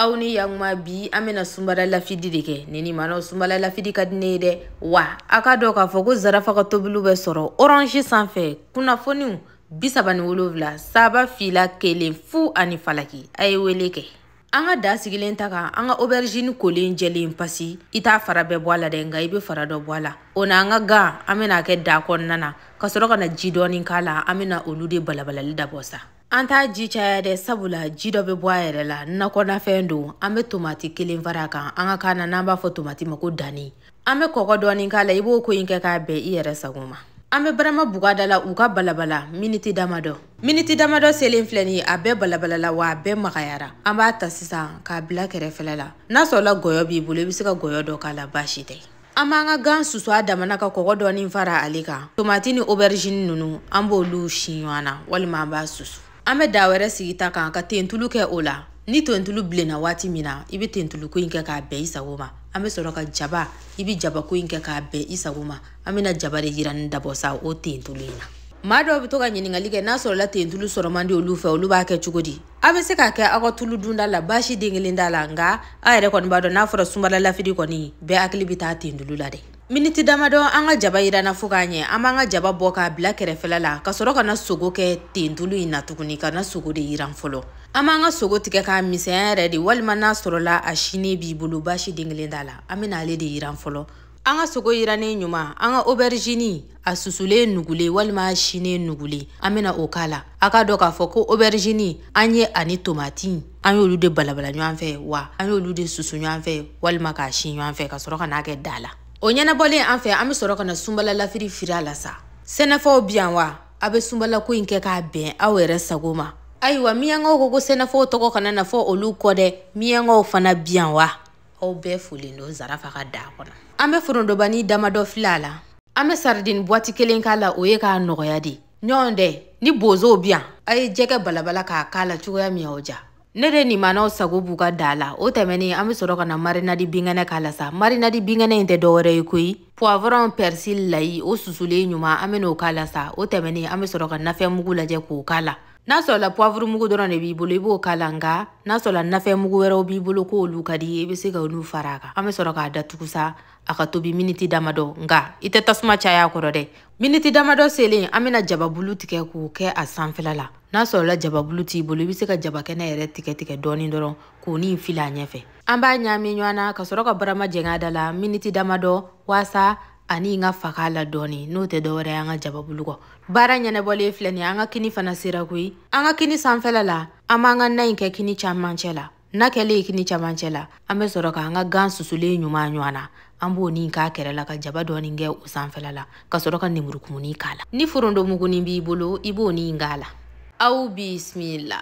Aw ni yakuma bi an bɛna sunbala lafidi de kɛ. Ni ni mana sunbala lafidi ka di ne ye dɛ. Wa a ka dɔn k'a fɔ ko Zarafa ka tobiliw bɛ sɔrɔ Orange sanfɛ. Kunnafoniw 37 3 0 1 0 ani falaki. A ye wele kɛ. An ka da sigilen ta kan, an ka aubergine kolen jɛlen pasi, i t'a fara bɛɛ bɔ a la dɛ, nka i bɛ fara dɔ bɔ a la. O n'an ka gan, an bɛna kɛ da kɔnɔna na ka sɔrɔ ka na ji dɔɔni k'a la. An bɛna olu de balabalali dabɔ sa. An t'a ji caya dɛ, sabula ji dɔ bɛ bɔ a yɛrɛ la. Nakɔnafɛn don. An bɛ tomati kelen fara a kan. An ka kan na n'an b'a fɔ tomati ma ko danni. An bɛ kɔgɔ dɔɔni k'a la, i b'o ko in kɛ k'a bɛn i yɛrɛ sago ma. An bɛ barama buga da la u ka balabala miniti damadɔ. Miniti damadɔ selen filɛ nin ye, a bɛɛ balabala la wa a bɛɛ magayara. An b'a ta sisan k'a bila kɛrɛfɛla la. N'a sɔrɔla gɔyɔ b'i bolo, i bɛ se ka gɔyɔ dɔ k'a la, baasi tɛ. An b'an ka gan susu a damana ka kɔgɔ dɔɔni fara ale kan. Tomati ni aubergine ninnu, an b'olu si ɲɔgɔn na walima an b'a susu. An bɛ da wɛrɛ sigi ta kan ka tentulu kɛ o la. Ni tentulu bilenna waati min na, i bɛ tentulu ko in kɛ k'a bɛn i sago ma. An bɛ sɔrɔ ka jaba, i bɛ jabako in kɛ k'a bɛn i sago ma. An bɛna jaba de yiranni dabɔ sa o tentulu in na. Maa dɔw bɛ to ka ɲininkali kɛ, n'a sɔrɔla tentulu sɔrɔ man di olu fɛ, olu b'a kɛ cogo di? A bɛ se k'a kɛ aw ka tulu dunda la, baasi den kelen t'a la, nka a yɛrɛ kɔni b'a dɔn n'a fɔra sunbala lafidi kɔni, bɛɛ hakili bɛ taa tentulu la dɛ. Miniti damadɔ an ka jaba yiranna fo k'a ɲɛ. An b'an ka jaba bɔ k'a bila kɛrɛfɛla la ka sɔrɔ ka na sogo kɛ tentulu in na tuguni, ka na sogo de yiran fɔlɔ. An b'an ka sogo tigɛ k'a misɛnya yɛrɛ de, walima n'a sɔrɔla a sinen b'i bolo, baasi den kelen t'a la. An bɛna ale de yiran fɔlɔ. An ka sogo yirannen ɲuman, an ka aubergine a susulen nugulen walima a sinen nugulen, an bɛna o k'a la. A k'a dɔn k'a fɔ ko aubergine an ye ani tomati, an y'olu de balabala ɲɔgɔn fɛ, wa an y'olu de susu ɲɔgɔn fɛ walima k'a si ɲɔgɔn fɛ ka sɔrɔ ka n'a kɛ da la. O ɲɛnabɔlen an fɛ, an bɛ sɔrɔ ka na sunbala lafiri firi a la sa. Sɛnɛfɔw bi yan wa, a bɛ sunbala ko in kɛ k'a bɛn aw yɛrɛ sago ma. Ayiwa, miyankaw ko ko sɛnɛfɔw tɔgɔ kana na fɔ olu kɔ dɛ, miyankaw fana bi yan wa. Aw bɛɛ folen don Zarafa ka da kɔnɔ. An bɛ forontobanni damadɔ fili a la. An bɛ sardine boîte kelen k'a la, o ye k'a nɔgɔya de. Ɲɔgɔn dɛ, ni bozow bi yan, a ye jɛgɛ balabala k'a k'a la cogoya min y'aw ja. Ne de nin sago b'u ka da la. O tɛmɛnen, an bɛ sɔrɔ ka na marinade binkɛnɛ k'a la sa. Marinade binkɛnɛ in tɛ dɔwɛrɛ ye koyi, poivron, persil, layi, o susulen ɲuman, an bɛ n'o k'a la sa. O tɛmɛnen, an bɛ sɔrɔ ka nafɛn mugu lajɛ k'o k'a la. N'a sɔrɔla poivre mugu dɔrɔn de b'i bolo, i b'o k'a la, nka n'a sɔrɔla nafɛn mugu wɛrɛw b'i bolo k'olu ka di i ye, i bɛ se ka olu fara a kan. An bɛ sɔrɔ k'a datugu sa, a ka tobi miniti damadɔ, nka i tɛ tasuma caya a kɔrɔ dɛ. Miniti damadɔ selen, an bɛna jababulu tigɛ k'o kɛ a sanfɛla la. N'a sɔrɔla jababulu t'i bolo, i bɛ se ka jaba kɛnɛ yɛrɛ tigɛ tigɛ dɔɔni dɔrɔn k'o ni fili a ɲɛfɛ. An b'a ɲagami ɲɔgɔn na ka sɔrɔ ka barama jɛngɛ a da la miniti damadɔ, waasa ani n ka faga la dɔɔni, n'o tɛ dɔwɛrɛ ye an ka jababulu kɔ. Baara ɲɛnabɔlen filɛ nin ye, an ka kini fana sera koyi. An ka kini sanfɛla la, an b'an ka na in kɛ kini camancɛ la. Na kɛlen kini camancɛ la, an bɛ sɔrɔ k'an ka gan susulen ɲuman ɲɔgɔn na, an b'o nin k'a kɛrɛ la ka jaba dɔɔni kɛ o sanfɛla la ka sɔrɔ ka nemurukumuni k'a la. Ni foronto mugunin b'i bolo, i b'o nin k'a la. Aw bisimila.